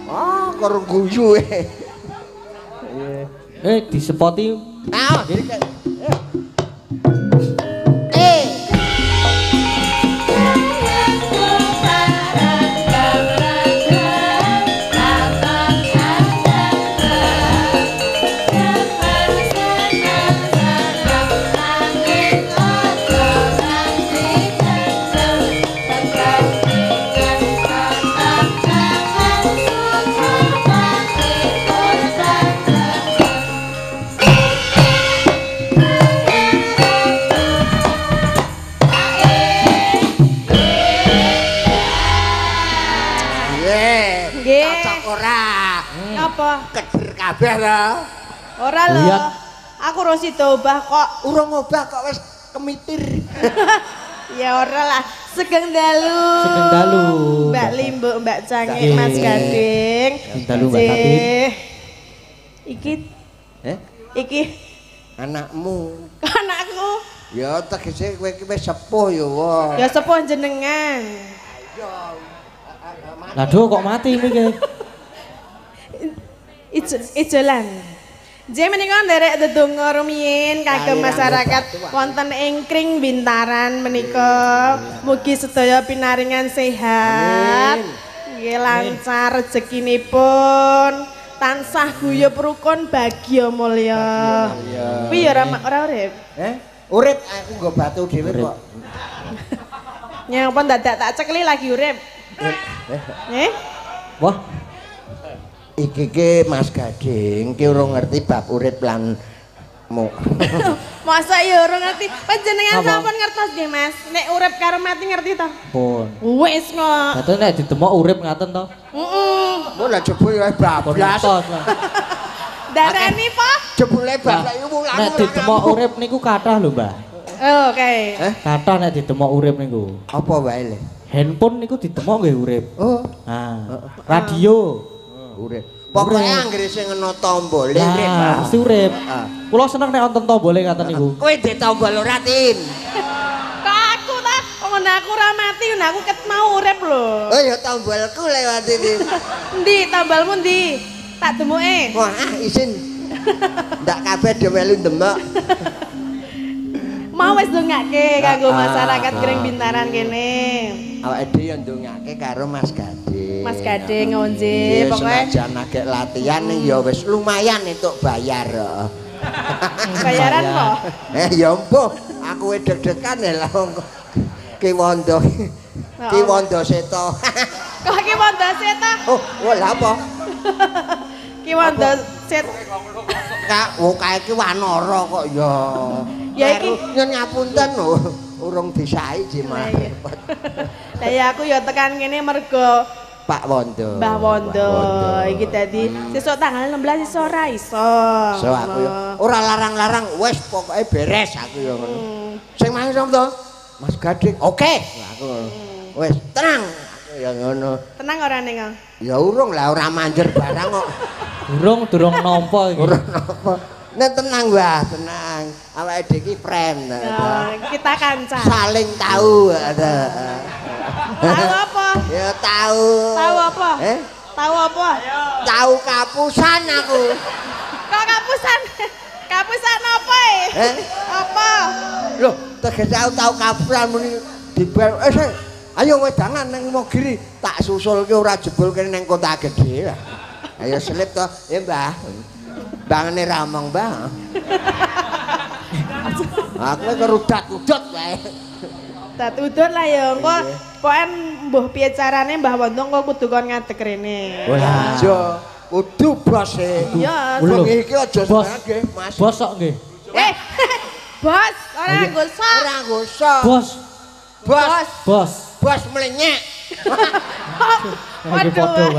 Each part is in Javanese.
Ah, karo guyu. Disepoti. Ah, Keder kabeh ta? Ora lho. Aku urung sida obah kok. Urung obah kok wis kemitir. Ya ora lah. Sugeng dalu. Sugeng dalu. Mbak Limbuk, Mbak Cangik, Mas Gading. Sugeng dalu Mbak Tatin. Iki iki anakmu. Kok anakku? Ya tegese kowe iki wis sepuh ya wae. Ya sepuh jenengan. Lah duh kok mati iki. Ijolan. Nggih menika nderek dedonga rumiyin kagem masyarakat wonten ing Kring Bintaran menika. Mugi sedaya pinaringan sehat. Nggih lancar rezekinipun, tansah guyub rukun bagya mulya. Kuwi ya ora urip. Urip aku nggo batu dhewe kok. Nyapa dadak tak cekli lagi urip. Wah. Iki ki Mas Gading ki urung ngerti bab urip lan mu. Masa ya urung ngerti? Panjenengan sampun ngertos nggih Mas? Nek urip karo mati ngerti to? Pun. Wis kok. Dadi nek ditemok urip ngaten to? Heeh. Mbok lah jebul ya bablas. Darani po? Jebule bablas iku wulan. Nek ditemok urip niku kathah lho, Mbah. Oh, oke. Kathah nek ditemok urip niku. Apa wae le? Handphone niku ditemok nggih urip. Oh. Nah, radio urip. Pokoke anggere sing ana tombole urip. Mesti urip. Kula seneng nek wonten tombole ngaten niku. Kowe ndek tombol ora, Tin? Kok aku ta? Wong aku ora mati, aku ket mau urip lho. Oh ya tombolku lewat ini. Endi tombolmu endi? Tak demuke. Wah, isin. Ndak kabeh do melu ndemok. Mau wis ndongake kanggo masyarakat Kring Bintaran kene. Awake dhewe yo ndongake karo Mas Gading. Mas Gading nggih, pokoke senajan agek latihan ya wis lumayan entuk bayar. Bayaran kok? Ya mbuh, aku deg-degan lah wong Ki Wondo. Ki Wondo Seta. Kok Ki Wondo Seta? Oh, lha apa? Ki Wondo Seta. Kak, wong kae iki wanara kok ya. Ya iki nyun ngapunten lho, urung disai jemah. Lah ya aku ya tekan kene mergo Pak Wondo. Mbah Wondo iki dadi sesuk tanggal 16 iso ora iso. So aku ya ora larang-larang wis pokoke beres aku ya ngono. Sing main sapa to? Mas Gading. Oke. Aku wis tenang aku ya ngono. Tenang ora ning? Ya urung lah ora manjer barang kok. Durung nampa iki. Urung nampa. Nek tenang Mbah, tenang. Awake dhewe iki friend. Ya, kita kanca. Saling tahu. Tahu apa? Ya tahu. Tahu apa? Tahu apa? Tahu kapusan aku. Kok kapusan? Kapusan apa e? Apa? Loh, tegese aku tahu kapusan muni dibar. Ayo wedangan nang Imogiri, tak susulke ora jebul kene nang kota gede. Ayo selip to, ya Mbah. Bangane ramong, Mbah. Aku kerudat-udut wae. Dat-udut lah ya engko pokoke mbuh piye carane Mbah Wondo engko kudu kon ngadeg rene. Wah, iya. Kudu bos e. Iya. Bengi iki aja semangat nggih, Mas. Bos kok nggih. Bos, ora nggo sok. Ora nggo sok. Bos. Bos. Bos. Bos mlenyek. Waduh.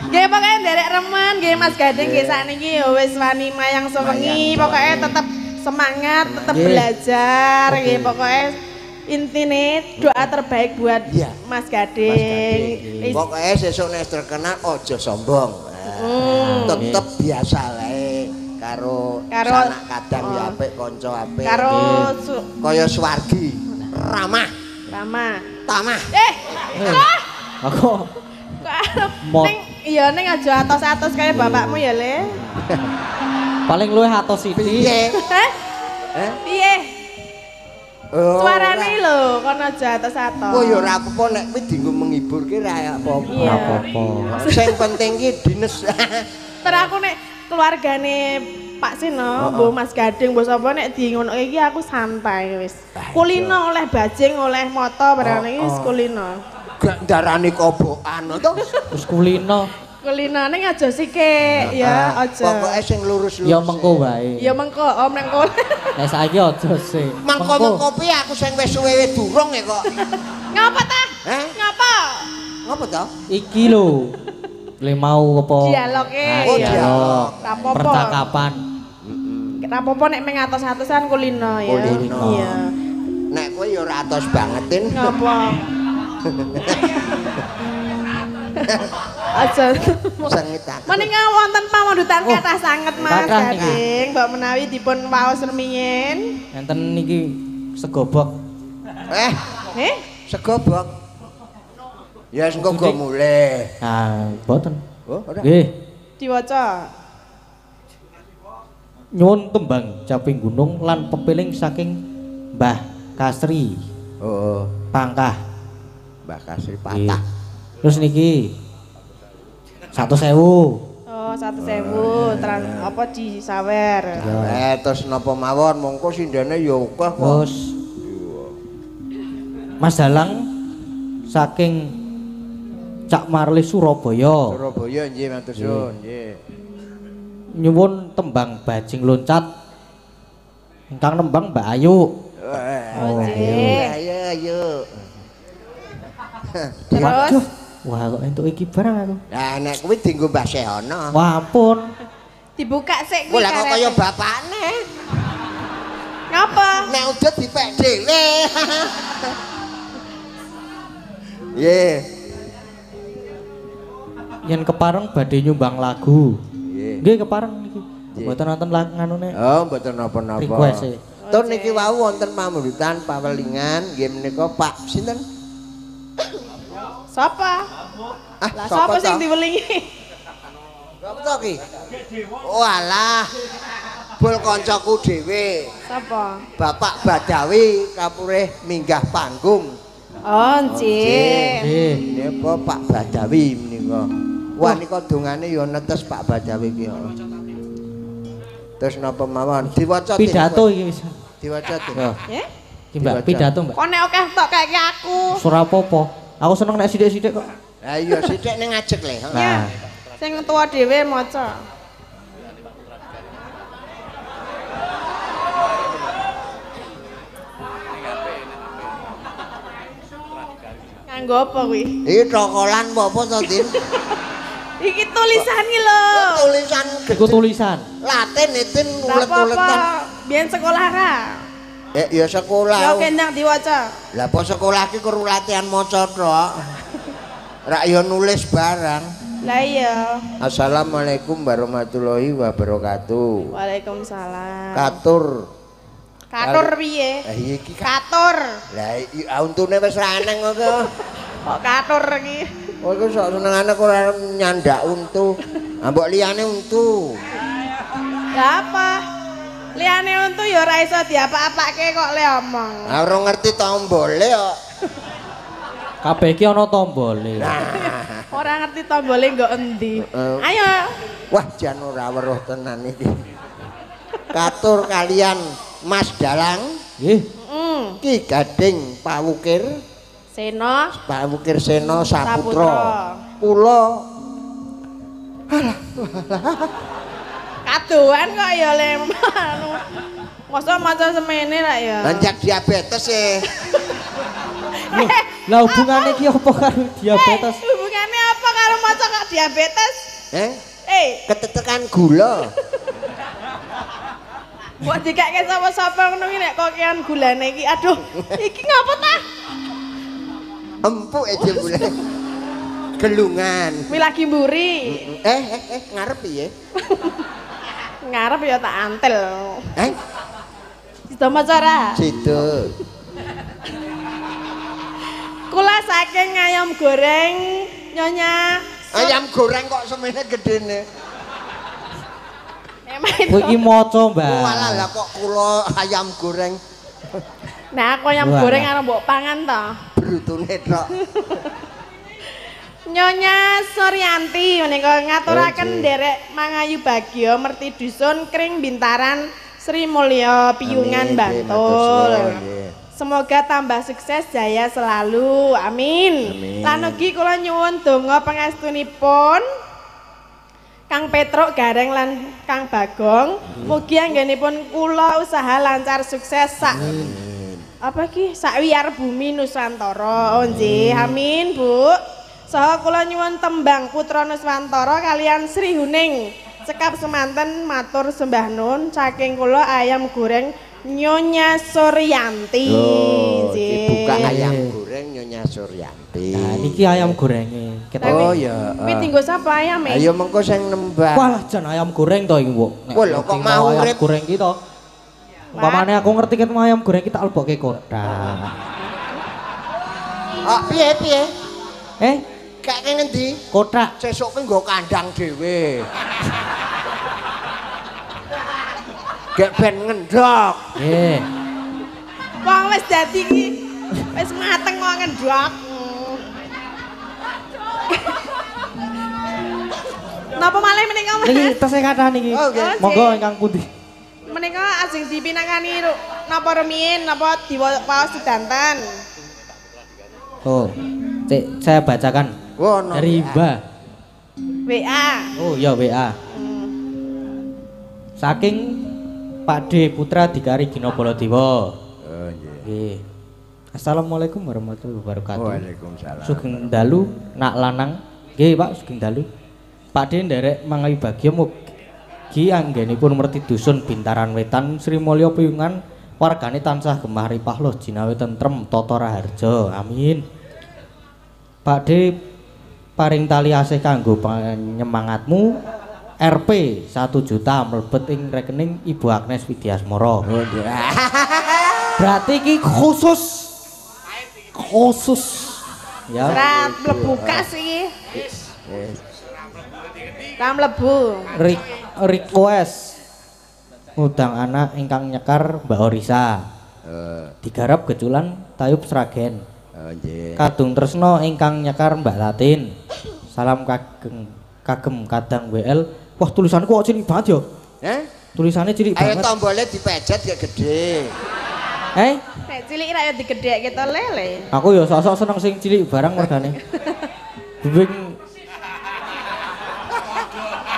Nggih pokoke nderek remen nggih Mas Gading nggih sakniki ya wis wani mayang sewengi pokoke tetep semangat, tetep belajar nggih pokoke intine doa terbaik buat Mas Gading. Pokoke sesuk nek terkenal aja sombong. Tetep biasa wae karo sanak kadang ya apik, kanca apik. Karo kaya swargi, ramah. Tamah. Tamah. Kok Aku kok ning iya ning aja atos-atos kaya bapakmu ya, Le. Paling luwih atos sithik. Piye? Hah? Piye? Oh, Suarane lho, kon aja atos-atos. Oh ya ora apa-apa nek kuwi dienggo menghibur ki ora apa-apa. Ora apa-apa. Sing penting ki dines. Ter aku nek keluargane Pak Seno, mbok Mas Gading, mbok sapa nek di ngono iki aku santai wis. Kulino oleh bajing, oleh moto barang iki wis kulino. Gak ndarani kobokan to. Wis kulino. Kulinane aja sikik ya, aja. Pokoke sing lurus-lurus. Ya mengko wae. Ya mengko, om mengko. Nek saiki aja sih. Mengko-mengko piye aku sing wis suwe durung e kok. Ngapa ta? Ngapa? Ngapa ta? Iki lho. Le mau apa? Dialoge. Oh, dialog. Rapopo. Percakapan. Rapopo nek meng atos-atosan kulino ya. Kulino. Iya. Nek kowe ya ora atos bangetin. Ngapa? Aja. Sengit aku. Menika wonten pamundutan kathah sanget Mas Gading, mbok menawi dipun waos rumiyin. Enten niki segobok. Segobok. Ya engko go mulih. Ah, mboten. Oh, ora. Nggih. Diwaca. Nyuwun tembang Caping Gunung lan pepiling saking Mbah Kasri. Oh. Pangkah. Mbah Kasri patah. Terus niki 100.000. Oh, 100.000 trans apa disawer. Terus napa mawon mongko sindene ya akeh kok. Terus Mas Dalang saking Cak Marli Surabaya. Surabaya nggih matur suwun nggih. Nyuwun tembang Bajing Loncat ingkang nembang Mbak Ayu. Oh, nggih. Ayo ayo. Terus wah kok entuk iki barang aku. Lah nek kuwi dienggo Mbah Sehono. Wah ampun. Dibuka sik kuwi. Lah kok kaya bapakne. Ngapa? Nek udah dipek dhewe. Nggih. Yen kepareng badhe nyumbang lagu. Nggih. Nggih kepareng niki. Mboten wonten nganune. Oh, mboten napa-napa. Request e. Tur niki wau wonten pamundutan pawelingan nggih menika Pak sinten? Sapa? Lah sapa sing diwelingi? Sapa to ki? Oh alah. Bol kancaku dhewe. Sapa? Bapak Badawi kapurih minggah panggung. Oh, nggih. Nggih. Napa Pak Badawi menika. Wah nika dongane ya netes Pak Badawi ki. Terus napa mawon diwaca pidato iki wis. Diwaca to. Nggih. Iki Mbak pidato Mbak. Kok nek akeh tok kayak aku. Ora apa-apa. Aku seneng nek sithik-sithik kok. Lah iya sithik ning ngajek le. Nah. Sing tuwa dhewe maca. Nganggo apa kuwi? Iki cokolan apa to, Din? Iki tulisan iki lho. Tulisan gede. Iku tulisan. Latin itin ulet-uletan. Biyen sekolah ra? Ya sekolah. Ya kendang diwaca. Lah apa sekolah ki kur latihan maca tok. Rak ya nulis barang. Lah iya. Assalamualaikum warahmatullahi wabarakatuh. Waalaikumsalam. Katur. Katur piye? Lah iki katur. Lah untune wis ra eneng kok. Kok katur iki? Oh iku sok senengane kok ora nyandak untu. Ambok liyane untu. Lah apa? Liyane untu ya ora iso diapa-apake kok le omong. Lah ora ngerti tombole kok. Kabeh iki ana tombole. Ora ngerti tombole nggo endi. Ayo. Wah jan ora weruh tenan iki. Katur kalian Mas Dalang. Nggih. Ki Gading Pawukir Seno. Pawukir Seno Saputra. Kula alah. Kadoan kok ya le anu. Mosok maca semene lak ya. Lanjak diabetes e. Lah hubungane iki apa karo diabetes? Hubungane apa karo maca kok diabetes? Ketetekan gula. Mbok dikake sapa-sapa ngono iki nek kokean gulane iki. Aduh, iki ngapa ta? Empuk e jebule. Gelungan. Kuwi lagi mburi. Ngarep piye? Ngarep ya tak antel. Sida maca ora? Sida. Saking ayam goreng Nyonya. Ayam goreng kok semene gedene. Kowe iki maca, Mbak. Walah lah kok kula ayam goreng. Nah, aku ayam goreng arep mbok pangan to. Brutune tok. Nyonya Suryanti menika ngaturaken nderek Mangayu Bagya Merti Dusun Kring Bintaran Sri Mulya Piyungan Bantul. Semoga tambah sukses jaya selalu. Amin. Lan ugi kula nyuwun donga pangestunipun Kang Petruk Gareng lan Kang Bagong. Mugi anggenipun kula usaha lancar sukses sak apa ki sak wiyar bumi Nusantara. Oh nggih, amin Bu. Saha kula nyuwun tembang Putra Nuswantara kalian Sri Huning. Cekap semanten matur sembah nuwun saking kula ayam goreng Nyonya Suryanti. Oh, dibuka ayam goreng Nyonya Suryanti. Nah, niki ayam gorenge. Oh iya. Kuwi dinggo sapa ayame? Ayo mengko sing nembang. Walah jan ayam goreng to iki, Bu. Wah, lho kok mau urip ayam goreng ki to. Umpamane aku ngerti ket ayam goreng ki tak lebokke kotak. Ah, piye-piye? Eh, kake ngendi? Kotak. Sesuk ki nggo kandang dhewe. Gek ben ngendhok. Nggih. Wong wis dadi iki wis mateng kok ngendhok. Napa malih menika Mas? Niki tesih kathah niki. Monggo ingkang pundi? Menika ajeng dipinangkani napa rumiyin napa diwaos sedanten. Oh. Cek saya bacakan. Oh, dari Mbak. WA. Oh iya WA. Saking Pak D Putra Dikari Gino Baladewa. Oh nggih. Nggih. Assalamualaikum warahmatullahi wabarakatuh. Waalaikumsalam. Sugeng dalu nak lanang. Nggih Pak, sugeng dalu. Pak D nderek Mangayu Bagya mugi anggenipun merti dusun Bintaran Wetan Sri Mulya Piyungan wargane tansah gemah ripah loh jinawi tentrem tata raharja. Amin. Pak D paring tali asih kanggo penyemangatmu RP 1 juta mlebet ing rekening Ibu Agnes Widyasmoro. Berarti iki khusus ya. Ora mlebu kas iki. Ora mlebu. Request ngundang anak ingkang nyekar Mbak Orisa. Digarap geculan Tayub Sragen. Kadung Tresno ingkang nyekar Mbak Latin. Salam kagem kadang WL. Wah tulisanku kok cilik banget ya? Eh? Tulisannya cilik banget. Ayo tombolnya dipejet ya gede. Eh? Nek cilik ra ya digedhekke to lele. Aku ya sok-sok seneng sing cilik barang mergane. Bimbing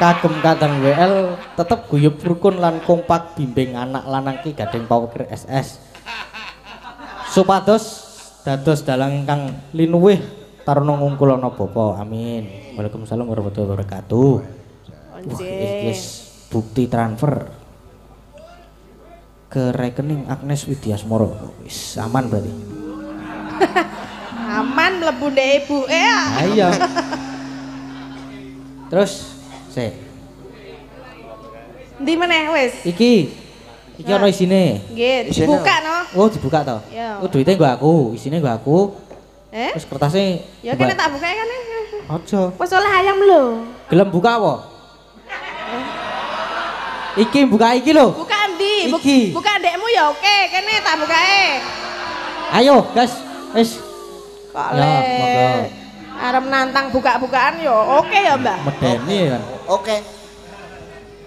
kagem kadang WL tetep guyub rukun lan kompak bimbing anak lanang Ki Gading Pawukir SS. Supados dados dalang ingkang linuwih taruna ngungkulana bapa. Amin. Waalaikumsalam warahmatullahi wabarakatuh. Wah, iki bukti transfer ke rekening Agnes Widyasmoro. Wis aman berarti. Aman mlebu ndek ibuke. Ha iya. Terus sik. Endi meneh wis? Iki. Iki ana isine. Nggih, dibuka no. Oh, dibuka to. Oh, duite nggo aku, isine nggo aku. Eh? Terus kertasnya ya kene tak buka kan. Aja. Wis oleh ayam lho. Gelem buka apa? Iki buka iki lho. Buka endi? Buka ndekmu ya oke, kene tak bukae. Ayo, guys. Wis. Kok le. Arep nantang buka-bukaan ya oke ya, Mbak. Medeni kan. Oke.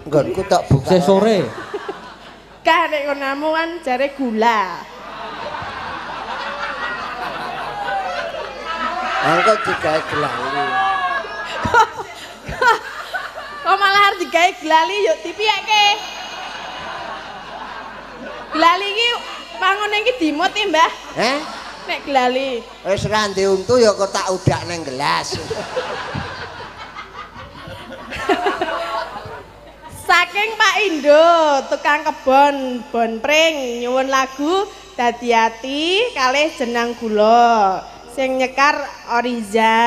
Nggonku tak buka. Sesuk sore. Kah nek konamu kan jare gula. Engko digawe glali. Kok malah arep digawe glali yo dipiyeke. Glali iki pangone iki dimut e, Mbah. Heh? Nek glali. Wis ra ndek untu ya kok tak udak nang gelas. Saking Pak Indo, tukang kebon Bonpring nyuwun lagu Dadi Ati kalih Jenang Gula sing nyekar Oriza.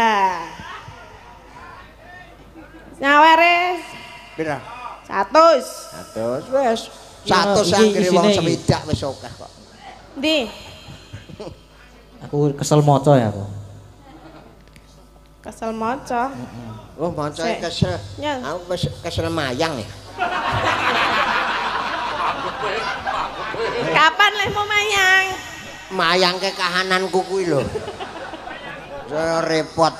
Nyawere pira? 100. 100 wis. 100 anggere wong swidak wis akeh kok. Endi? Aku kesel maca ya aku. Kesel maca. Oh, maca kesel. Aku kesel mayang ya. Kapan leh mau mayang? Mayang ke kahananku kuwi lho. Saya repot.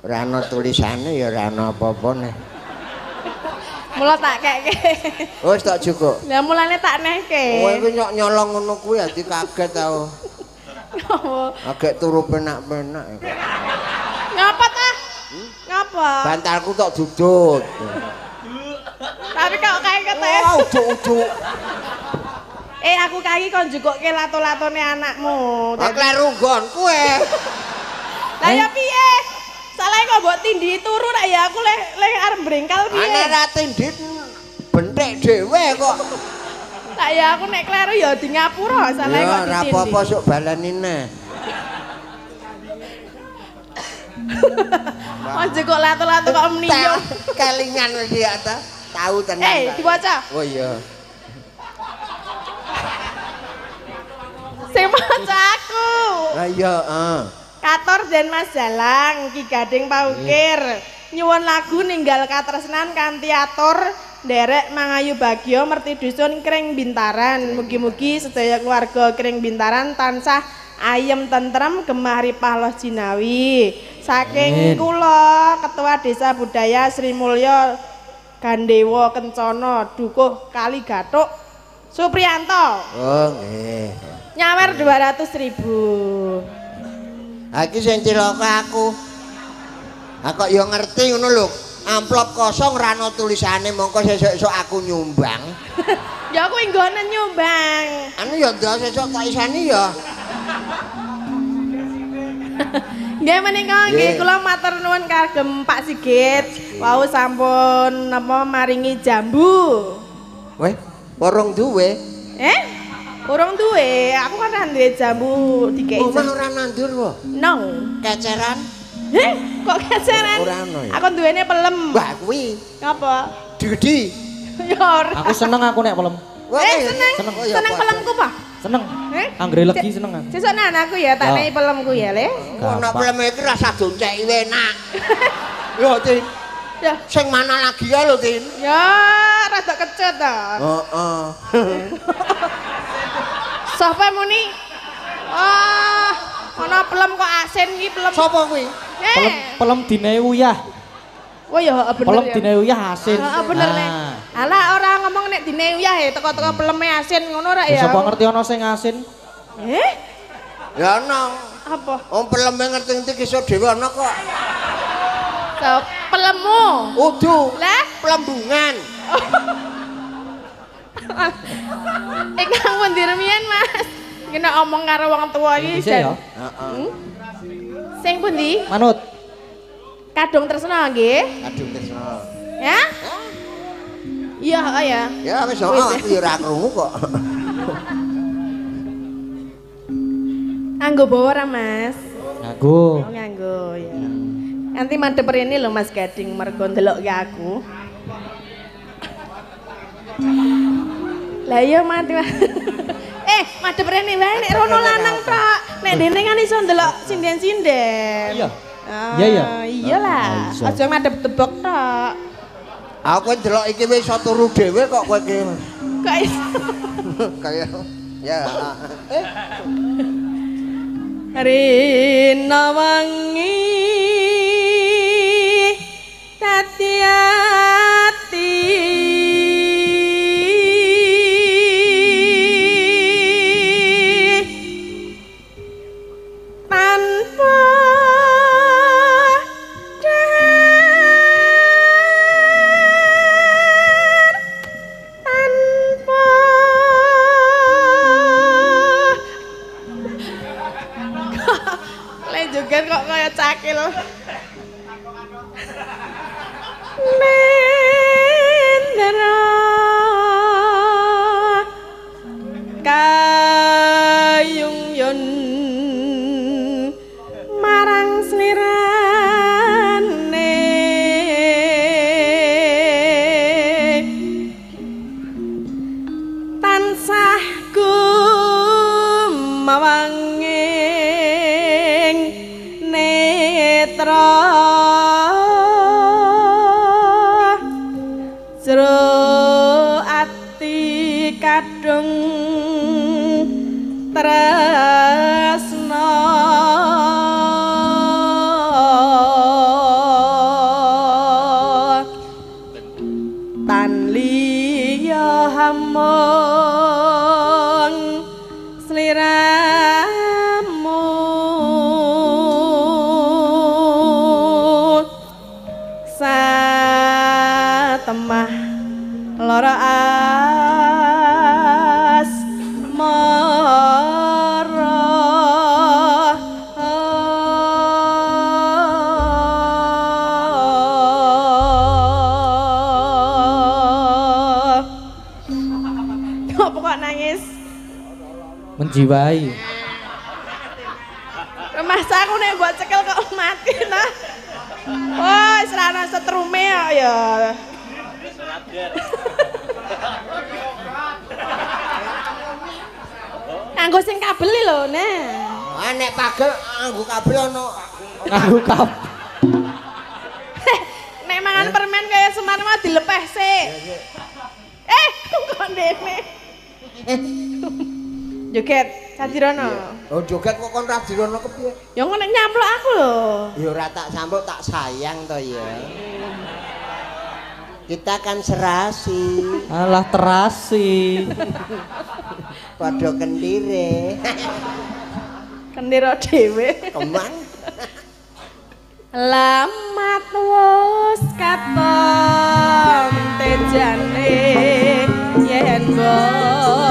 Ora ana tulisane ya ora ana apa-apane. Mula tak keke. Wis tak cukup. Lah mulane tak nehke. Kowe iki nyok nyolong ngono kuwi dadi kaget aku. Ngopo? Agek turu penak-penak. Ngapa ta? Ngapa? Bantalku tok dudut. Tapi kok kae keteh. Oh, uduk-uduk. Eh aku kae kon jukukke lato-latone anakmu. Lah kleru nggonku e. Lah ya piye? Salahe kok mbok tindhi turu rak ya aku leh arep brengkal piye? Ana ra tindhi benthik dhewe kok. Lah ya aku nek kleru ya di ngapura salahe kok ditindhi. Ya ora apa-apa sok baleni neh. Aja kok lato-lato kok meniyo. Kelingan wis ya ta. Tahu tenan. Eh, diwaca. Oh iya. Sing maca aku. Lah iya, heeh. Kator den Mas Jalang Ki Gading Paukir nyuwun lagu ninggal katresnan kanthi atur nderek mangayu bagya merti dusun Kring Bintaran. Mugi-mugi sedaya keluarga Kring Bintaran tansah ayem tentrem gemah ripah loh jinawi. Saking kula Ketua Desa Budaya Sri Mulya Gandewa Kencana Dukuh Kaligathuk Supriyanto. Oh nggih. Nyawer 200.000. Iki sing cilaka aku. Ha kok ya ngerti ngono lho. Amplop kosong ra ono tulisane mongko sesuk-esuk aku nyumbang. Ya aku nggone nyumbang. Anu ya ndak sesuk tak isani ya. Nggih menika nggih kula matur nuwun kagem Pak Sigit. Wau sampun napa maringi jambu. Weh, urung duwe. Eh? Urung duwe, aku kan ora duwe jambu dikeki. Omah ora nandur wae. No. Keceran. Heh, kok keceran? Ora ono ya. Aku duwene pelem. Wah, kuwi. Ngapa? Digedi. Ya ora. Aku seneng aku nek pelem. Eh, seneng. Seneng pelemku, Pak. Seneng. Anggere legi seneng aku. Sesuk nang aku ya tak nehi pelemku ya, Le. Ono pelem iki rasa donceki enak. Lho, Tin. Ya, sing mana lagi ya lho, Tin? Ya, rada kecut ta. Heeh. Sapa muni? Ah, ana pelem kok asin iki pelem. Sapa kuwi? Pelem dinae uyah. Oh ya bener. Pelem dinae uyah asin. Heeh bener le. Alah ora ngomong nek dinae uyah e teko-teko peleme asin ngono ora ya. Sapa ngerti ana sing asin? Eh? Ya ana. Apa? Wong peleme ngerti-ngerti iso dhewe ana kok. So, pelemu. Udu. Lah, pelembungan. Ingkang pundi rumiyin, Mas? Kena omong karo wong tuwa iki jan. Heeh. Sing pundi? Manut. Kadung Tresna nggih. Kadung Tresna. Ya? Iya, heeh ya. Ya wis aku ya ora krungu kok. Nganggo bawa ora, Mas? Nganggo. Oh, nganggo ya. Nanti madhep rene lho Mas Gading mergo ndelokke aku. Lah iya mati. Eh, madhep rene wae nek rono lanang tok. Nek dene kan iso ndelok sinden-sinden. Iya. Iya iya. Iyalah. Aja madhep tebok tok. Aku ndelok iki wis iso turu dhewe kok kowe iki. Kok iso? Kaya ya. Eh. Rina wangi dadi ati tanpa dar tanpa le joget kok kaya cakil. Nendra kayung yun marang slirane tansah gumawanging netra. Menjiwai. Masa aku nek mbok cekel kok mati nah. Wah, wis ra ana setrume kok ya. Nganggo sing kabel lho, nah. Ah nek pagel nganggo kabel ana. Nganggo kabel. Nek mangan permen kaya Semar mau dilepeh sik. Eh, kok ndene. Joget, Cadirono. Oh, joget kok kon ra dirono kepiye? Ya ngono nek nyamplok aku lho. Ya ora tak samplok, tak sayang to ya. Kita kan serasi. Alah terasi. Padha kendire. Kendira dhewe. Kemang. Lamat wis katon tejane yen mbok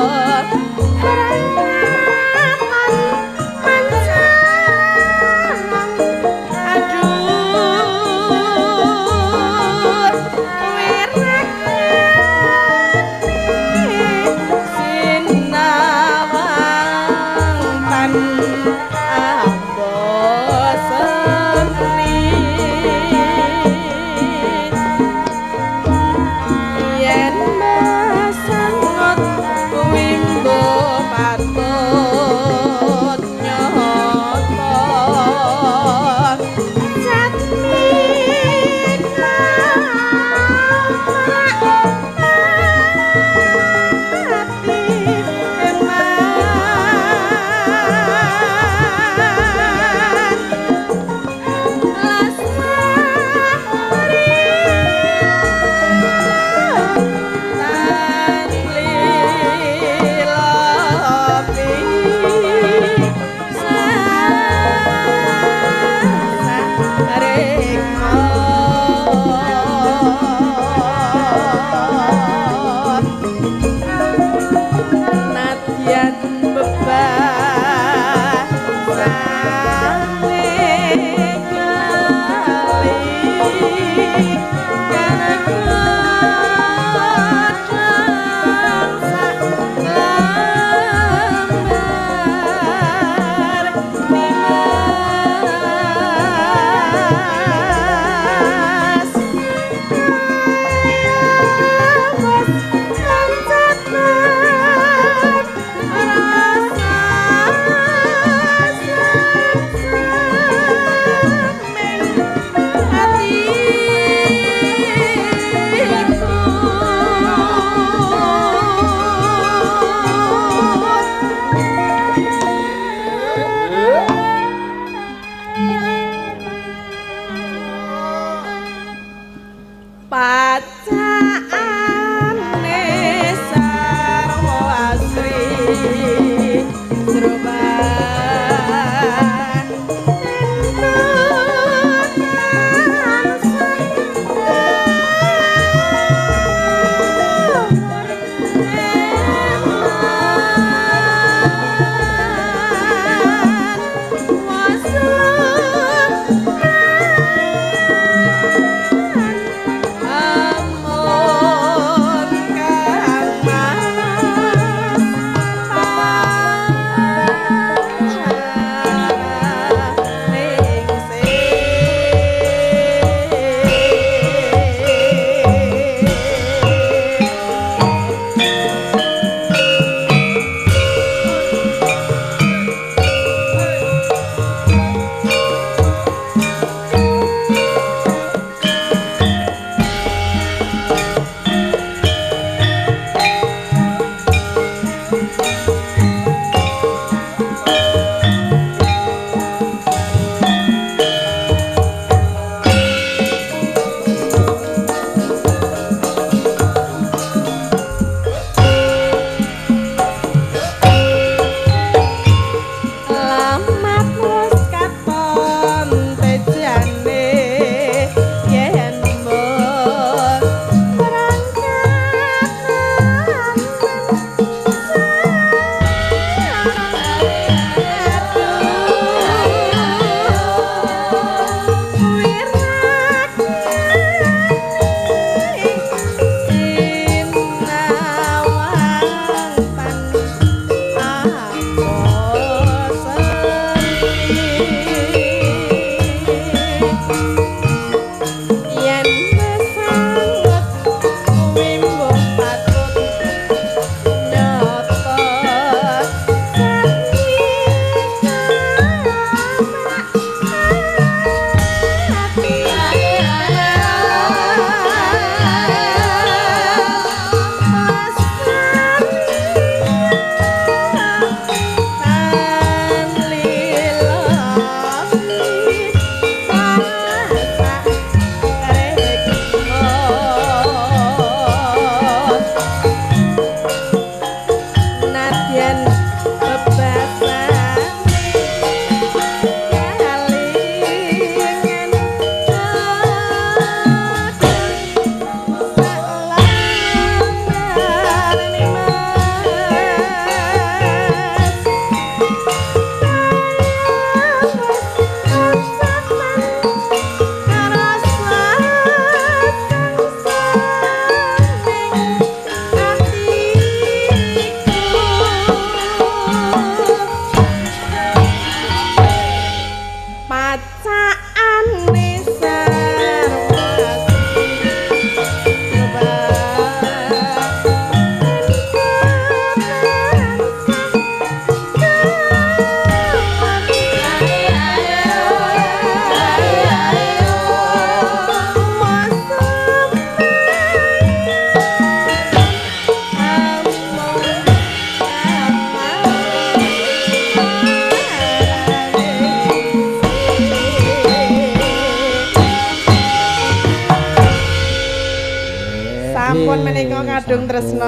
Kadung Tresno.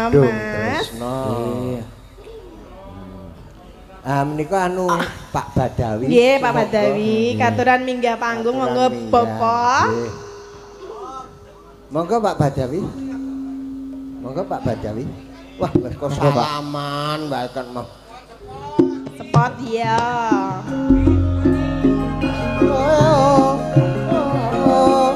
Kadung Mas. Tresno. Ah menika anu Pak Badawi. Nggih, Pak Badawi, katuran minggah panggung monggo Bapak. Monggo Pak Badawi. Monggo Pak Badawi. Wah, wis kok salaman bae kan mah. Sepot ya. Oh, oh, oh.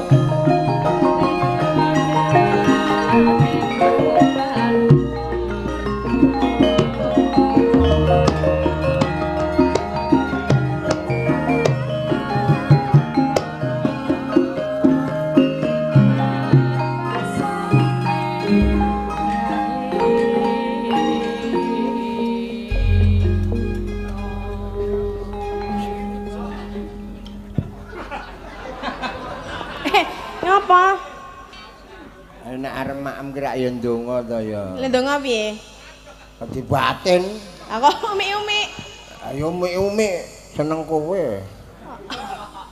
Ngopo? Nek arep maem ki rak ya ndonga to ya. Lha ndonga piye? Dibatin. Aku umi-umi. Ayo umi-umi seneng kowe.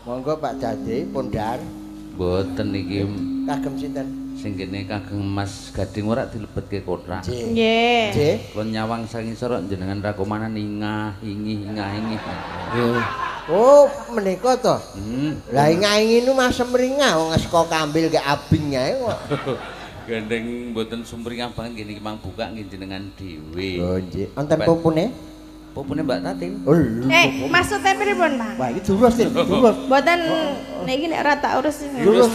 Monggo Pak Dadi pundar. Mboten iki kagem sinten? Sing kene kagem Mas Gading ora dilebetke kothak. Nggih. Nggih. Kula nyawang sang isor jenengan rakomanan ingah ingih ingah ingih. Nggih. Oh, menika to. Lah ingah-ingi nu Mas semringah wong saka kambil ke abing ae kok. Gandeng mboten sumringah banget nggih niki mang buka nggih jenengan dhewe. Oh, nggih. Wonten pupune? Pupune Mbak Tatin. Oh, lho. Maksudnya pripun, Pak? Wah, iki durus, Tin. Durus. Mboten niki nek ora tak urus. Durus.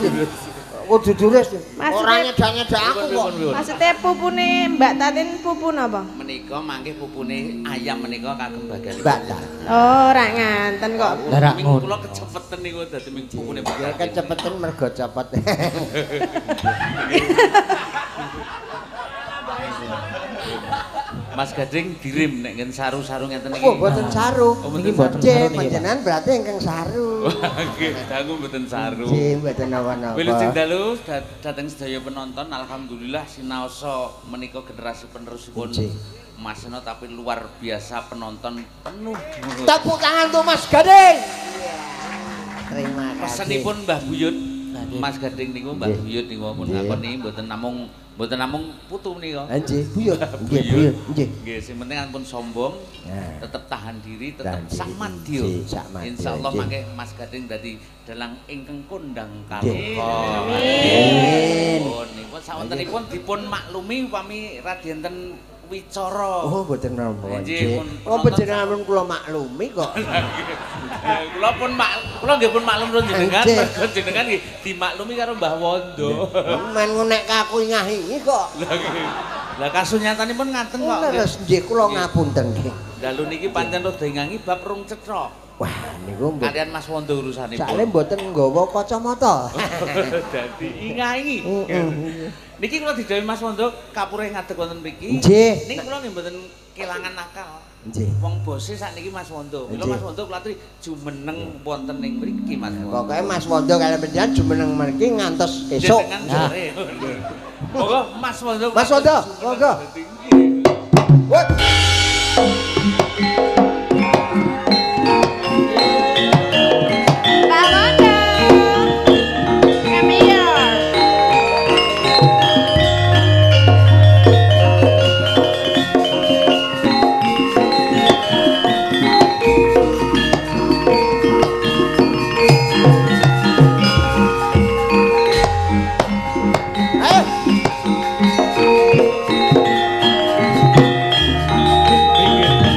Kudu durus. Ora nyedak-nyedak aku kok. Maksudnya pupune Mbak Tatin pupu napa? Menika mangke pupune ayam menika kagem bagian Mbak Tatin. Oh, ora nganten kok. Lah rak ngono. Kula kecepeten niku dadi ming pupune Mbak Ya Tatin. kecepeten mergo cepet. Mas Gading dirim nek ngen saru-saru ngeten iki. Oh, mboten saru. Oh, Niki mboten Nggih, saru niki, Pak. panjenengan berarti ingkang saru. Nggih, dangu mboten saru. Nggih, mboten napa-napa. Wilujeng dalu dhateng sedaya penonton, alhamdulillah sinaosa menika generasi penerusipun Nggih. Mas Seno tapi luar biasa penonton penuh. Tepuk tangan untuk Mas Gading. Terima kasih. Pesenipun Mbah Buyut, Nggih. Mas Gading niku Mbah Nggih. Buyut niku pun Nggih. ngakoni mboten namung putu menika. Nggih, buyut. Nggih, buyut. Nggih. Nggih, sing penting ampun sombong, Nah. tetep tahan diri, tetep Tahan diri. sak madya. Nggih, sak madya, Insyaallah nggih. mangke Mas Gading dadi dalang ingkang kondang Nggih. kaloka. Amin. Niku sawontenipun dipun maklumi upami radi enten wicara. Oh, mboten napa. Nggih, pun Oh, penonton panjenengan pun kula maklumi kok. Kula pun mak kula nggih pun maklum karo jenengan, Nggih. mergo jenengan nggih dimaklumi karo Mbah Wondo. Men nek aku ingahingi kok. Lah kasunyatanipun ngaten kok. nggih. Leres nggih kula ngapunten nggih. Dalu niki pancen rada ingangi bab rung cetha. Wah, niku mboten. Kalian Mas Wondo urusanipun. Soale mboten nggawa kacamata. Dadi ingahingi. Niki kula didhawuhi Mas Wondo kapure ngadeg wonten mriki. Nggih. Niki kula nggih mboten kelangan akal. Nggih. Wong bose sakniki Mas Wondo. Mila Nggih. Mas Wondo kula aturi jumeneng wonten ing mriki Mas Wondo. Pokoke Mas Wondo kaliyan panjenengan jumeneng mriki ngantos esuk. Jenengan sore. Monggo Mas Wondo. Mas Wondo, monggo. Woi. Pak Wondo. Come here. Ayo. Pinggir.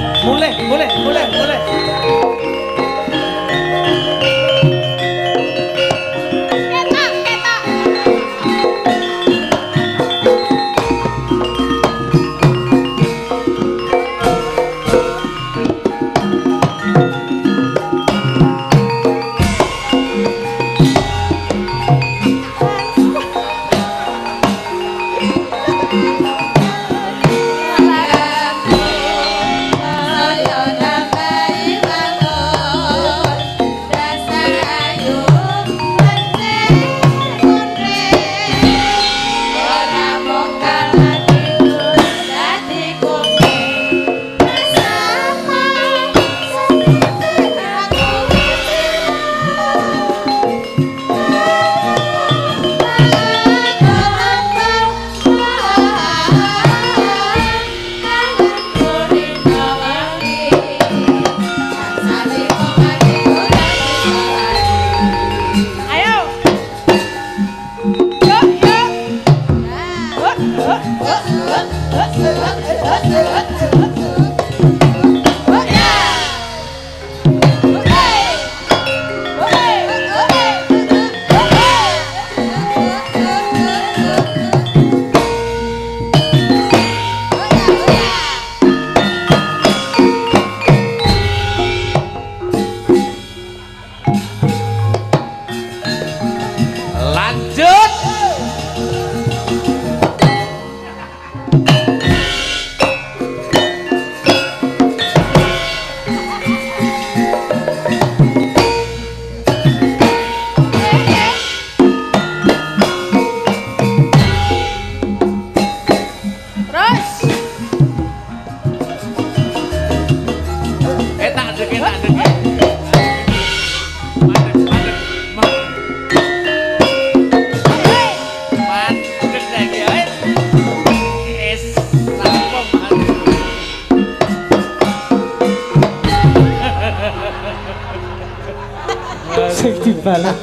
Dibalik.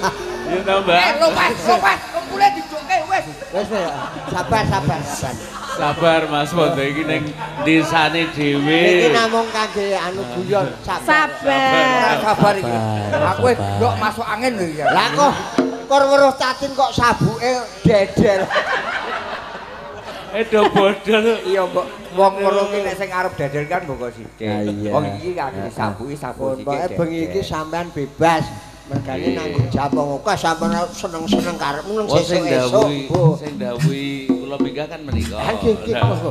Ya ta, Mbak. Lopas, kumpule dijokke wis. Wis sabar. Sabar Mas Wondo iki ning desane dhewe. Iki namung kangge anu guyon, sabar. Sabar iki. Aku wis ndok masuk angin lho iki. Lah kok kor weruh Tatin kok sabuke dedel. Do bodol. Iya, mbok wong weruh ki nek sing arep dedel kan mbok sithik. Wong iki kangge disabuki sabuk sithik. Pokoke bengi iki sampean bebas. Mergane nanggung jawab wong akeh sampean seneng-seneng karepmu nang sesuk esuk. Sing dawuhi kula minggah kan menika. Nggih, monggo.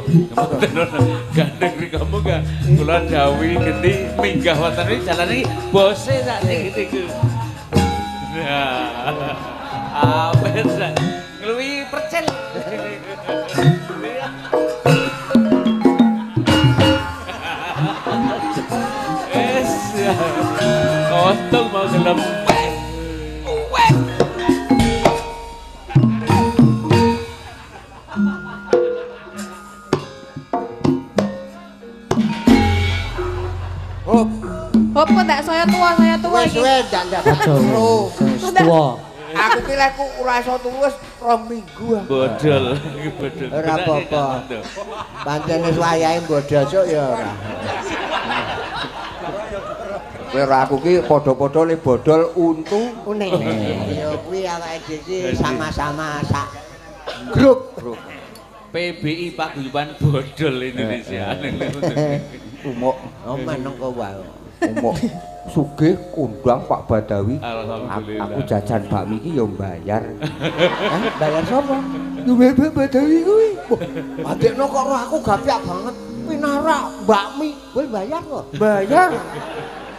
Gandeng rika monggo kula dawuhi genti minggah wonten iki jalan iki bose sak niki niku. Nah. Awet ngluwi percil. Es. Untung mau gelem. Hop. Hop kok ndak saya tua iki. Wis ndak tuwa. Aku ki lek ora iso turu wis 2 minggu. Bodol. Ora apa-apa. Pancen wis wayahe bodol cuk ya ora. Kowe ora aku ki padha-padha le bodol untu une. Ya kuwi awake dhewe sama-sama sak grup. PBI Paguyuban Bodol Indonesia. Umuk meneng kok wae. Umuk sugih kondang Pak Badawi. Alhamdulillah. Aku jajan bakmi iki ya bayar. Hah, bayar sapa? Yo Pak Badawi kuwi. Adekno kok roh aku gapyak banget. Pinarak bakmi, kowe bayar kok. Bayar.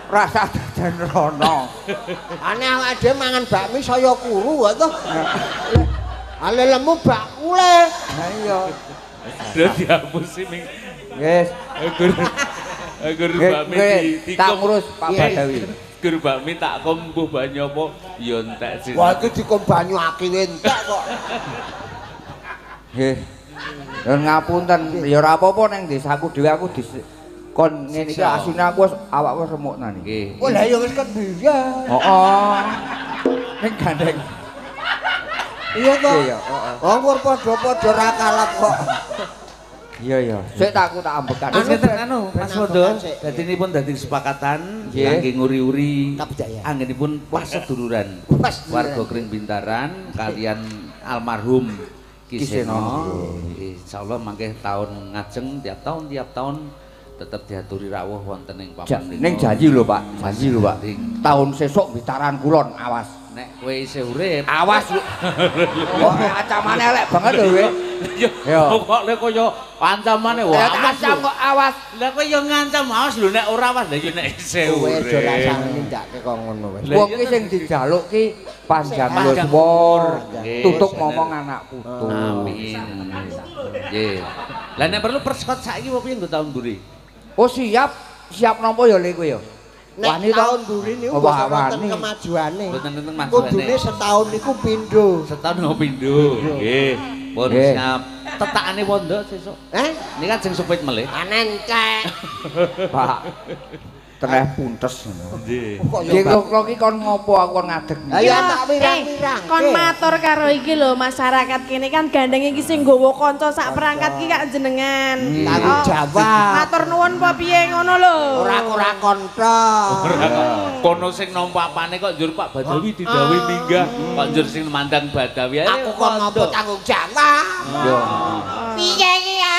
Rasa jajan rono. Aneh awake dhewe mangan bakmi saya kuru kok to. Ale lemu bakule. Ha iya. Lho dihapusi ming. Wis. Guru bakmi di tak ngurus Pak Badawi. Guru bakmi tak kombuh banyu apa ya entek sih. Wah iki dikom banyu akile entek kok. Nggih. Ya ngapunten, ya ora apa-apa ning desaku dhewe aku kon ngene iki asline aku wis awakku wis remuk nani. Nggih. Oh lah ya wis kebiyen. Heeh. Ning gandeng. Iya to. Iya, heeh. Wong padha-padha ra kalap kok. Iya iya. Sik tak aku tak ambekan. Wis ngeten anu Mas Wondo, dadinipun dadi kesepakatan kangge nguri-uri anggenipun pas seduluran. Warga Kring Bintaran kalian almarhum Ki Seno. Insyaallah mangke tahun ngajeng tiap tahun tetep diaturi rawuh wonten ing papan mriku. Ning janji lho Pak, janji lho Pak. Tahun sesuk Bintaran Kulon awas. Nek kowe isih urip, awas. Kok ancamane elek banget lho kowe. Ya kok lek kaya ancamane wah. Ancam kok awas. Lah kowe ya ngancam awas lho nek ora awas lha ya nek isih urip. Kowe aja rasane nindakake kok ngono wis. Wong ki sing dijaluk ki panjang yuswa, tutuk momong anak putu. Amin. Nggih. Lah nek perlu persekot saiki apa piye nggo taun mburi? Oh siap, siap nampa ya le kowe ya. Nek tahun mburi niku mboten wonten kemajuane. Mboten wonten kemajuane. Kudune setahun niku pindho. Setahun niku pindho. Nggih. Pun siap. Tetakane wondo sesuk. Eh? Niki ajeng supit melih. Anencek. Pak. Teneh puntes ngono. Nggih. Nggih kula iki kon ngopo aku kon ngadeg. Ayo tak wirang-wirang. Kon matur karo iki lho masyarakat kene kan gandeng iki sing nggawa kanca sak perangkat iki kak jenengan. Tanggung jawab. Matur nuwun apa piye ngono lho. Ora kon tok. Kono sing nampa apane kok njur Pak Badawi didhawuhi minggah, kok njur sing mandang Badawi. Aku kon ngopo tanggung jawab. Yo. Piye iki ya?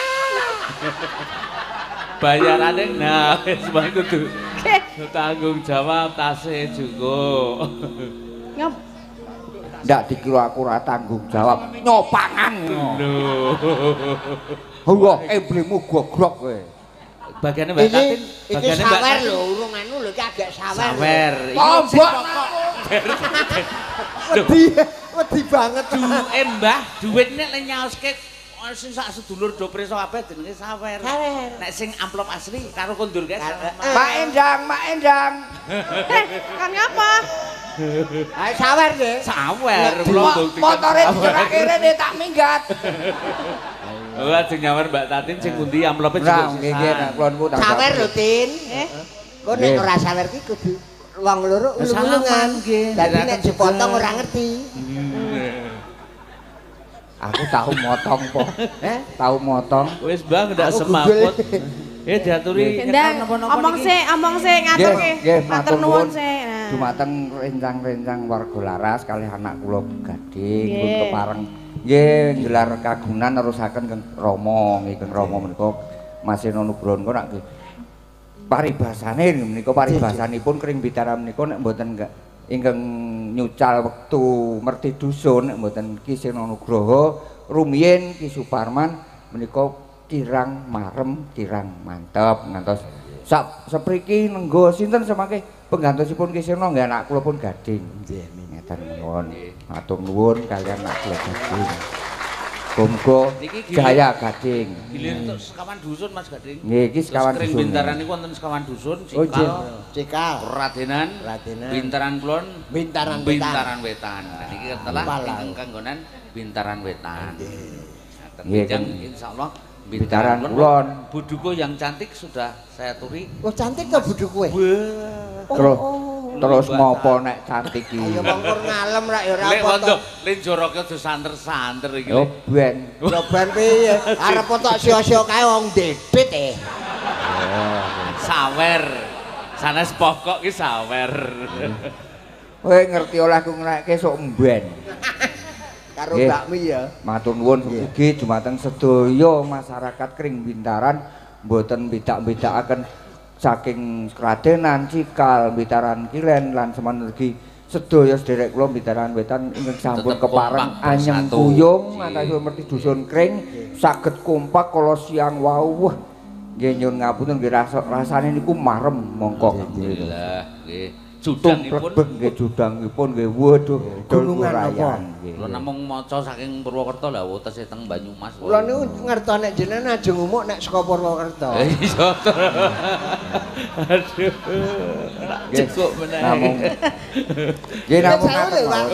Bayarane nah wis wae kudu tanggung jawab tase cukup. Ngap. Ndak dikira aku ora tanggung jawab. Nyopangan. Lho. Wah, emblemu gogrok kowe. Bagiane Mbak Tatin, iki sawer lho, urung anu lho iki agak sawer. Sawer. Tombok. Wedi, wedi banget. Duwe Mbah, duit nek le nyaoske sing sak sedulur do preso kabeh jenenge sawer. Nek sing amplop asli karo kondur guys. Mak Endang, Mak Endang. Kan ngapa? Ayo sawer nggih. Sawer kula buktikan. Motore dicerake rene tak minggat. Oh, ajeng nyawer Mbak Tatin sing pundi amplope cukup. Nggih, nggih, nek kula niku tak. Sawer lho, Tin. Kok nek ora sawer ki kudu wong loro ulung-ulungan. Dadi nek dipotong ora ngerti. Aku tahu motong po. Eh, tahu motong. Wis Bang ndak semaput. Eh diaturi napa-napa niki. Omong sik ngaturke. Matur nuwun sik. Dumateng rencang-rencang warga Laras kalih anak kula Gading pun kepareng nggih nggelar kagunan nerusaken Kang Rama nggih Kang Rama menika Mas Seno Nugroho nek nggih paribasane menika paribasanipun Kring Bitara menika nek mboten ingkang nyucal wektu merti dusun nek mboten Ki Seno Nugroho rumiyin Ki Suparman menika kirang marem kirang mantep ngantos sak sepriki nenggo sinten semangke penggantosipun Ki Seno nggih anak kula pun Gading nggih ngeten mawon matur nuwun kalian anak kula Gading muga jaya Gading gilir entuk sekawan dusun Mas Gading nggih iki sekawan dusun Kring Bintaran niku wonten sekawan dusun Cikal Cikal Radenan Bintaran Kulon Bintaran Wetan niki telah ingkang kanggonan Bintaran Wetan nggih insyaallah Bintaran Kulon buduku yang cantik sudah saya turi. Oh cantik to budu kowe? Terus ngopo nek cantik iki? Ayo wong kur ngalem rak ya ora apa to. Lek njoroke aja santer-santer iki. Yo ben. Yo ben piye? Arep tok sio-sio kae wong dedit e. Sawer. Sanes pokok ki sawer. Kowe ngerti olehku ngrekke sok mben. Karo bakmi ya. Matur nuwun ugi dumateng sedaya masyarakat Kring Bintaran mboten bedak-bedakaken saking Kradenan, Cikal, Bintaran Kilen lan semanten ugi sedaya sederek kula Bintaran Wetan ingkang sampun kepareng anyeng kuyung antasipun merti dusun Kring saged kompak kala siang wau. Nggih nyuwun ngapunten nggih rasane niku marem mongko. Alhamdulillah nggih. Judangipun nggih judangipun nggih waduh gunungan apa kula namung maca saking Purwokerto lha tesih teng Banyumas kula niku ngertos nek jenengan ajeng umuk nek saka Purwokerto iya aduh cukup meneh namung nggih namung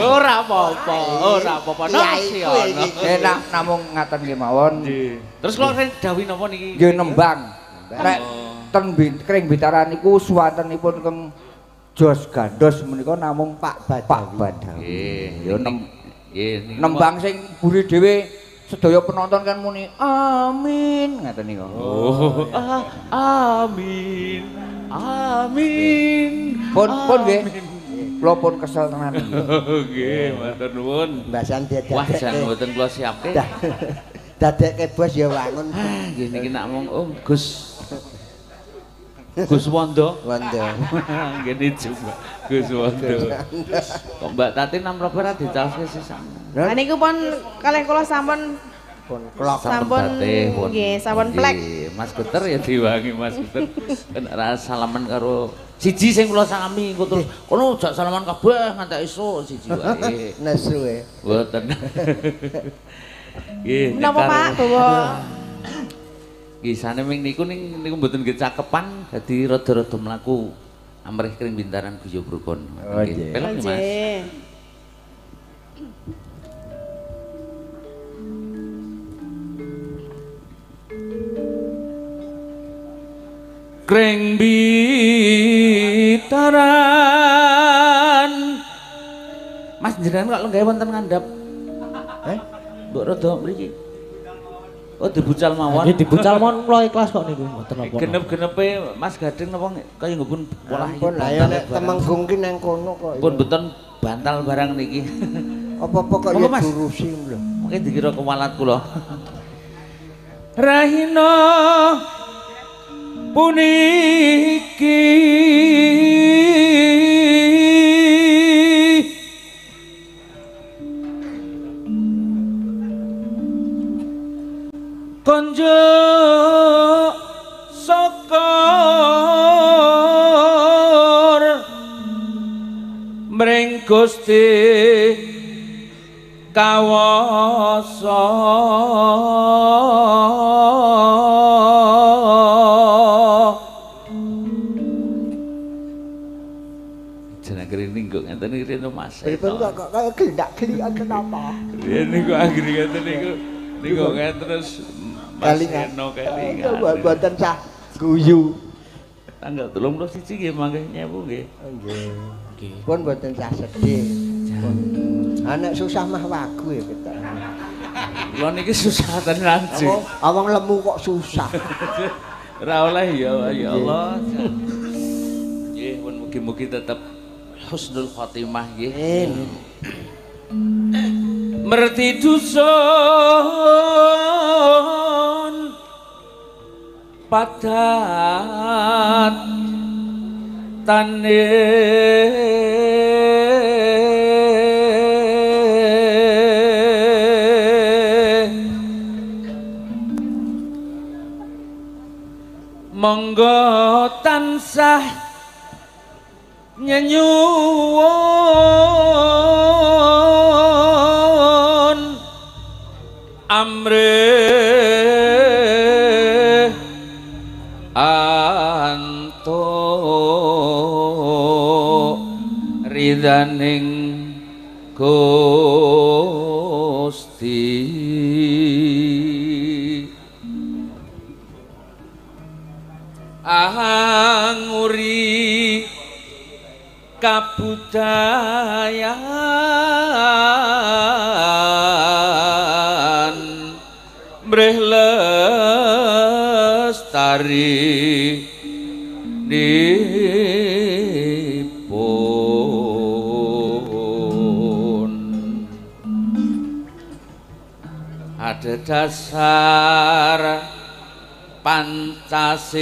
ora apa-apa ora apa-apa nggih namung ngaten nggih mawon terus kula dawuh napa niki nggih nembang nek ten Kring Bitara niku suwantenipun keng Jos Gandos menika namung Pak Badawi. Pak Badawi. Ya nembang sing buri dhewe sedaya penonton kan muni amin ngaten niku. Oh, amin. Amin. Pun pun nggih. Kula pun kesel tenan. Nggih, matur nuwun. Mbasan dadekke. Wah, jan mboten kula siapke. Dadekke bos ya wangun. Nggih niki nak mung oh Gus Gus Wondo. Wondo. Ngene juga Gus Wondo. Kok Mbak Tati namrope ora dicaoske sisan. Lah niku pun kalih kula sampun pun klok sampun nggih sampun plek. Mas Geter ya diwangi Mas Geter. Kan ora salaman karo siji sing kula salami engko terus kono jak salaman kabeh ngantek esuk siji wae. Nesu e. Mboten. Nggih. Menapa Pak bawa nggih sane ming niku ning niku mboten nggih cakepan dadi rada-rada mlaku amrih Kring Bintaran guyub rukun. Nggih. Pelok nggih Mas. Kring Bintaran. Mas jenengan kok lenggahe wonten ngandhap. Eh? Mbok rada mriki. Oh dibucal mawon. Nggih dibucal mawon kula ikhlas kok niku mboten napa. Genep-genepe Mas Gading napa kaya nggih pun polah iki. Lah ya nek Temenggung ki nang kono kok. Pun mboten bantal barang niki. Apa-apa kok ya durusi lho. Mungkin dikira kewalat kula. Rahina puniki konjo sokor mring Gusti kawasa jeneng niku ngeten iki rene Mas. Pripun kok kaya glendak-gelikan kenapa? Riyen niku anggere ngeten niku niku ngeten terus kelingan. Mboten sah guyu. Tanggal 31 nggih mangke nyewu nggih. Nggih. Pun mboten sah sedih. Pun. Anek susah mah wagu ya kita. Kula niki susah tenan sih. Awang lemu kok susah. Ora oleh ya ya Allah. Nggih, pun mugi-mugi tetep husnul khotimah nggih. Amin. Merti dusun padat tane monggo tansah nyenyuwun amrih antuk ridhaning Gusti. Anguri kabudayan mrih lestari nipun ada dasar Pancasila.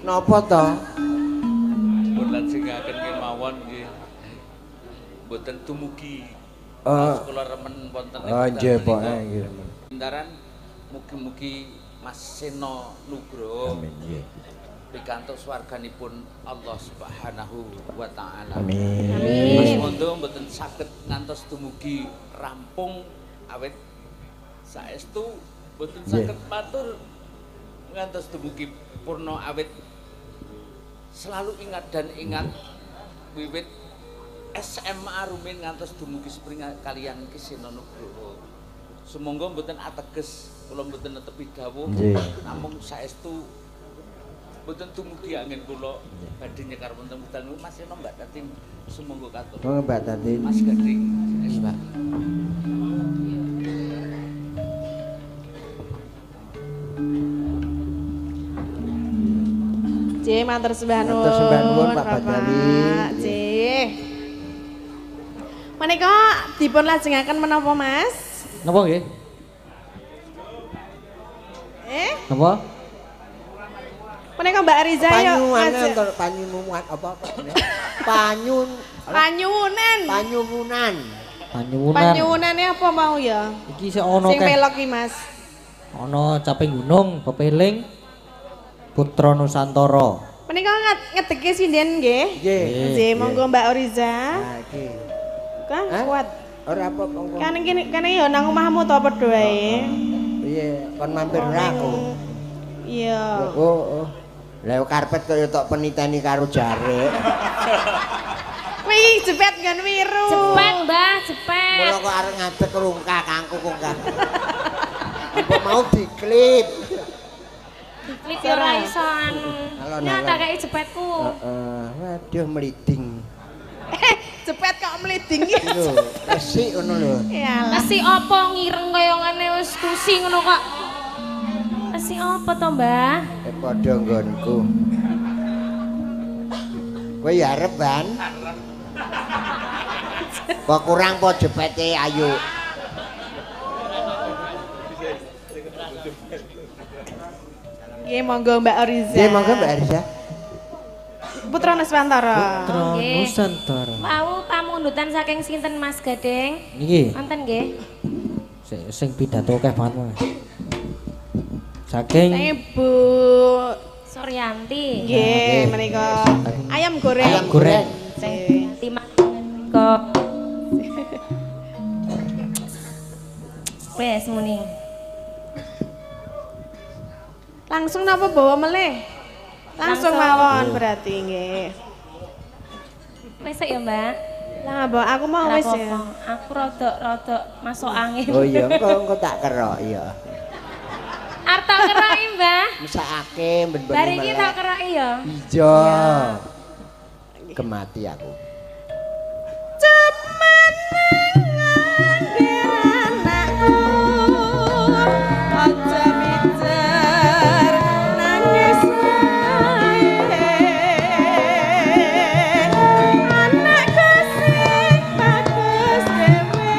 Napa to? Pun lajengaken kemawon nggih. Mboten dumugi. Kula remen wonten ing nggih, Pak, nggih. Pintaran mugi-mugi Mas Seno Nugroho. Amin nggih. Pikantuk swarganipun Allah Subhanahu wa taala. Amin. Mas Mondo mboten saged ngantos dumugi rampung awit saestu mboten saged matur ngantos dumugi purna awit selalu ingat dan ingat wiwit SMA rumin ngantos dumugi spring kalian Ki Seno Nugroho. Sumangga mboten ateges kula mboten netepi dawuh namung saestu mboten dumugi anggen kula badhe nyekar wonten wekdal Mas Seno Mbak Tatin sumangga katur. Monggo Mbak Tatin. Mas Gading. Mbak. J matur sembah nuwun. Matur sembah nuwun Pak Badawi. J. Menika dipun lajengaken menapa Mas? Napa nggih? Napa? Menika Mbak Riza yo panyuwunan apa apa panyun panyuwunan. Panyuwunan. Panyuwunan. Panyuwunane apa mau ya? Iki sik ono sing melok iki Mas. Ono caping gunung, pepeling Putra Nusantara. Menika ngedeke sinden nggih? Nggih. Nggih, monggo Mbak Riza. Nah iki. Kan kuat. Ora apa-apa. Kan kene kene ya nang omahmu to padha wae. Piye, kon mampir ora aku. Iya. Oh, oh. Lah karpet kaya tok peniteni karo jarik. Wih, jepet nggon wiru. Jepet, Mbah, jepet. Mula kok arep ngadeg rungkah kangku kok. Apa mau diklip? Diklip ya ora iso anu. Nyata kaya jepetku. Heeh, waduh mliding. Jepet kok mliding iki. Lho, resik ngono lho. Resik apa ngireng kaya ngene wis kusi ngono kok. Resik apa to, Mbah? Padha nggonku. Kowe ya arep, Ban? Apa kurang apa jepete ayu? Nggih, monggo Mbak Oriza. Nggih, monggo Mbak Oriza. Putra Nusantara. Putra Nusantara. Wau pamundutan saking sinten Mas Gading? Niki. Wonten nggih. Sing pidato akeh banget Mas. Saking Ibu Suryanti. Nggih, menika ayam goreng. Ayam goreng. Sing menika. Wes muni. Langsung napa bawa melih? Langsung mawon berarti nggih. Wis ya, Mbak. Lah, Mbak, aku mau wis ya. Aku rodok-rodok masuk angin. Oh iya, engko tak kerok iya. Arep tak keroki, Mbah. Mesakake ben-ben. Bar iki tak keroki ya. Iya. Kemati aku. Anakku aja mijer nangis wae. Anakku sing bagus dhewe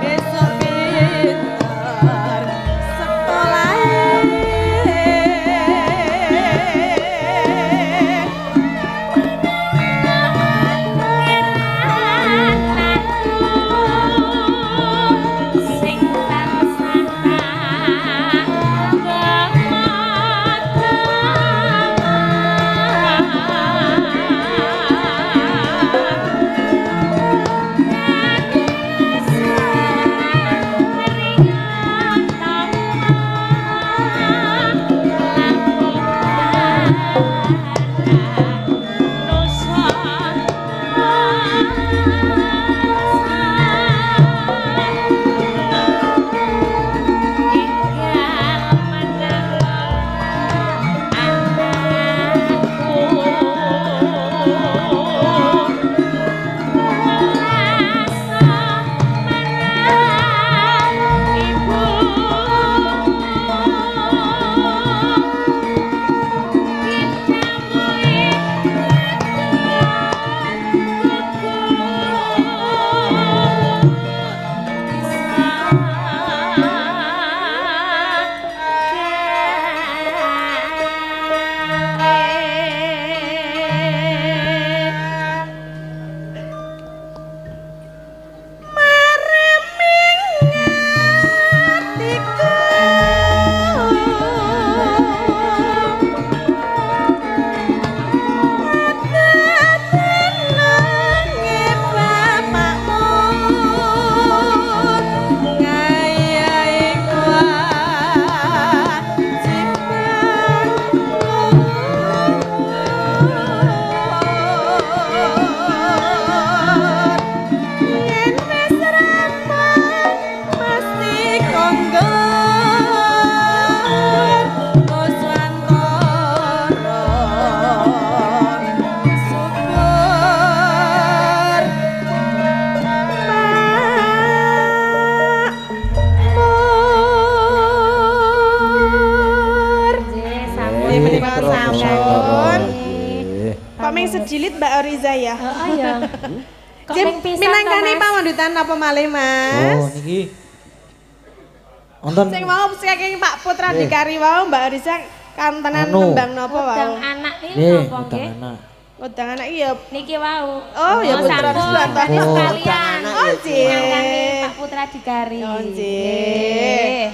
besok pinter sekolahe. Sing tansah Sedilit Mbak Oriza ya. Heeh ya. Kok ming pisan minangkani pamundutan napa malih Mas? Oh niki. Wonten sing mau saking Pak Putra Dikari wau Mbak Oriza kantenan nembang napa wau? Udang anak iki napa nggih? Udang anak iki ya niki wau. Oh ya Putra Dikari sekalian. Oh nggih. Minangkani Pak Putra Dikari. Oh nggih.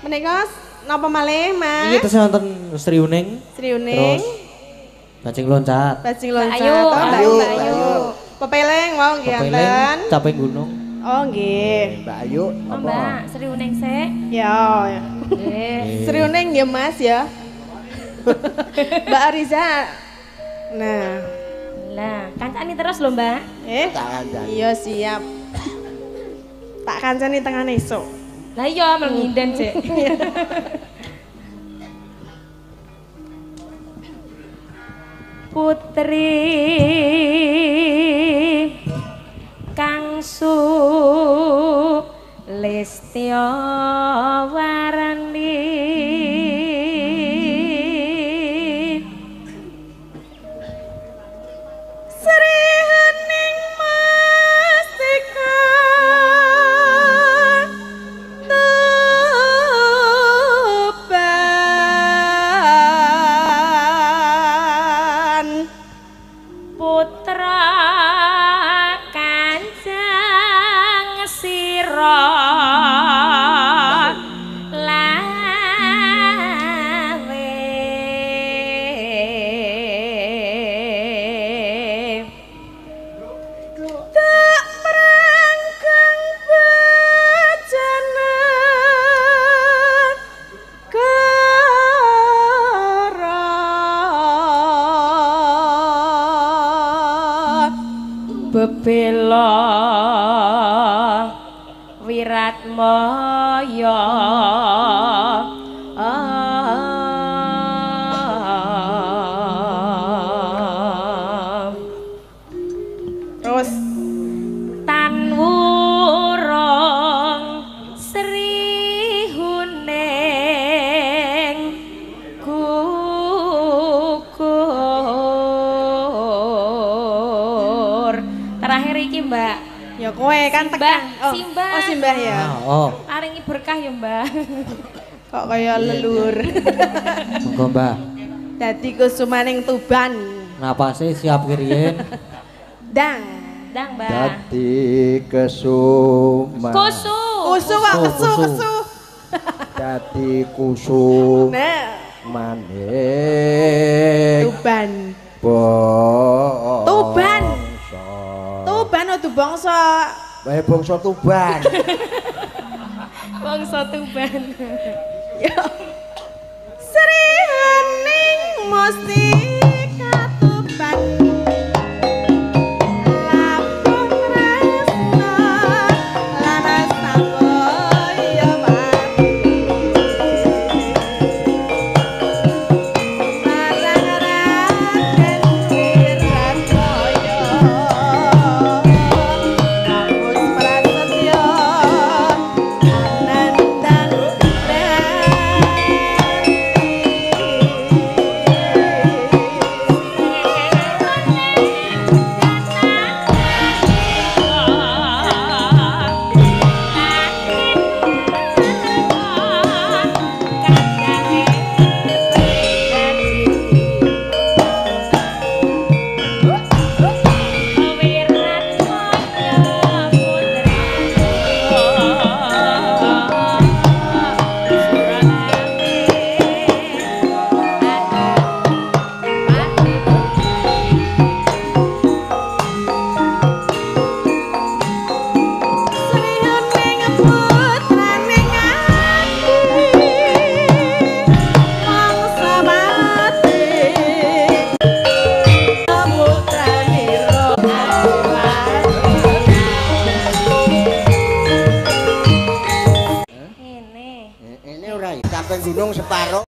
Menika napa malih Mas? Niki tesih wonten Sri Uning. Sri Uning. Bajing loncat. Bajing loncat. Ayo, Mbak Ayu. Pepeleng wau nggih wonten. Caping gunung. Oh nggih. Mbak Ayu apa? Mbak Sri Uning sik. Ya. Nggih. Sri Uning nggih Mas ya. Mbak Ariza. Nah. Lah, kancani terus lho Mbak. Tak kancani. Iya siap. Tak kancani tengahane esuk. Lah iya menginden sik. Putri kang Listya warani Sri Hening Mastika Tuban putra Kanjeng Sira Lawe tak merangkang bejana kara Wiratmaya. Terus tan wurung Sri Huning gugur. Terakhir iki Mbak. Ya kowe kan tekan. Oh, Simbah. Oh, Simbah ya. Oh. Paringi berkah ya, Mbah. Kok kaya leluhur. Monggo, Mbah. Dadi kusumaning Tuban. Napase siap riyen. Dang. Dang, Mbah. Dadi kesuma. Kusu. Kusu kok kesu kesu. Dadi kusum. Nah. Maning Tuban. Tuban. Tuban udu bangsa. Bae bangsa Tuban. Bangsa Tuban. Ya. Sri Hening Mustika Tuban. Labuh tresna lan sabaya pati. Marang Raden Wiratmaya. Kamus prasetya anandang. Sri Huning putrane Ngati mangsa mati putrane Ngene. Ini ora sampai gunung separo.